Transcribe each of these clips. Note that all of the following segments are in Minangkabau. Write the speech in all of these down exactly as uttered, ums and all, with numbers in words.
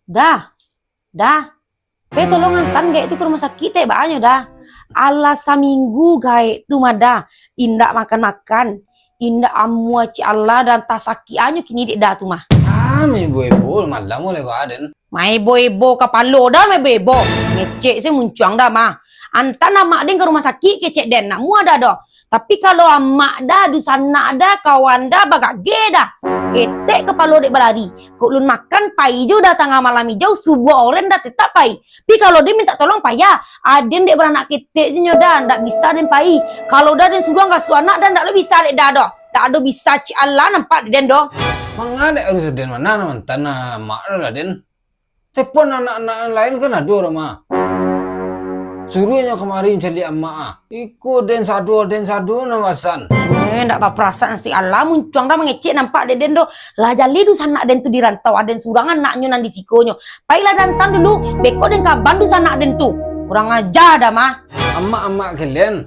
Dah. Dah. Pe tolong antan gaek tu ka rumah sakik, teh, baanyo dah. Alah saminggu gaek tu mah dah. Indak makan-makan. Indak amuah cik Allah dan tasakik anyo kini dek dah tu mah. Ah, maebo-ebo malam oleh kau aden. Maebo-ebo kapalo dah, maebo-ebo. Ngecek se muncuang dah mah. Antan amak den ka rumah sakik kecek den, nak muah dah doh. Tapi kalau amak dah, dusanak dah, kawan dah, bagage dah. Ketek kapalo dek balari. Kok lun makan, pai jo dah tangah malam ijau, subuah oren dah tetap pai. Pi kalau den mintak tolong payah, aden dek baranak ketek je nyo dah, ndak bisa den pai. Kalau dah den suruah ngasuah anak dah, ndak lo bisa dek dah doh. Ndak ado bisa cik Allah nampak dek den doh. Manga dek harus den mana, mantan amak lo lah den. Telepon anak-anak lain kan ado dah mah. Suruah nyo kamari mancaliak amak ah. Iko den sado, den sado nan basan. Eh, ndak baparasaan si Allah, muncuang dah mangecek nampak dek den doh. Lah jaleh dusanak den tu di rantau, aden surang anaknyo nan di sikonyo. Pailah den antan dulu, beko den kaban dusanak den tu. Kurang aja dah mah. Amak-amak kalian,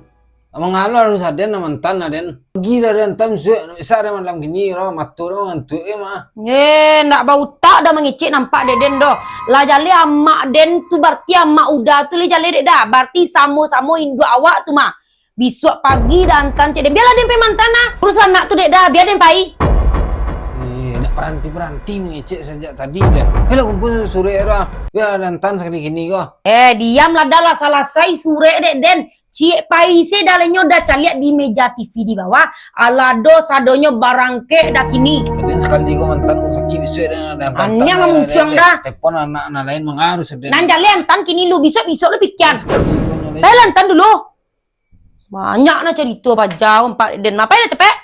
manga lo harus aden nan mantan aden. Pagilah den antan suek, bisa den malam kini, ro, mato den mangantuak eh mah. Eh, ndak bautak dah mangecek nampak dek den doh. Lah jaleh amak den tu, barati amak Uda tu lah jaleh dek dah. Barati samo-samo induak awak tu mah. Bisuak pagi dah antan cek den. Bialah den pai mantan ah. Urus anak tu dek dah, bia den pai. Eh, ndak baranti-baranti mangecek sajak tadi dah. Ayolah kumpul surek dah. Bia den antan sakali kini ko. Eh, diamlah dah lah salasai surek dek den. Ciek pai se dah lah nyo dah caliak di meja T V di bawah. Alah doh sadonyo barangkek dah kini. Den sakali ko mantan ko sakik bisuak den antan. Aniang lah muncuang dah. Telepon anak nan lain mangarus den. Nan jaleh antan kini lu, bisuak-bisuak lu pikian. Sakali ko nan lain. Pailah antan dulu. Banyak nah carito paja, ampak den. Apo lah capek?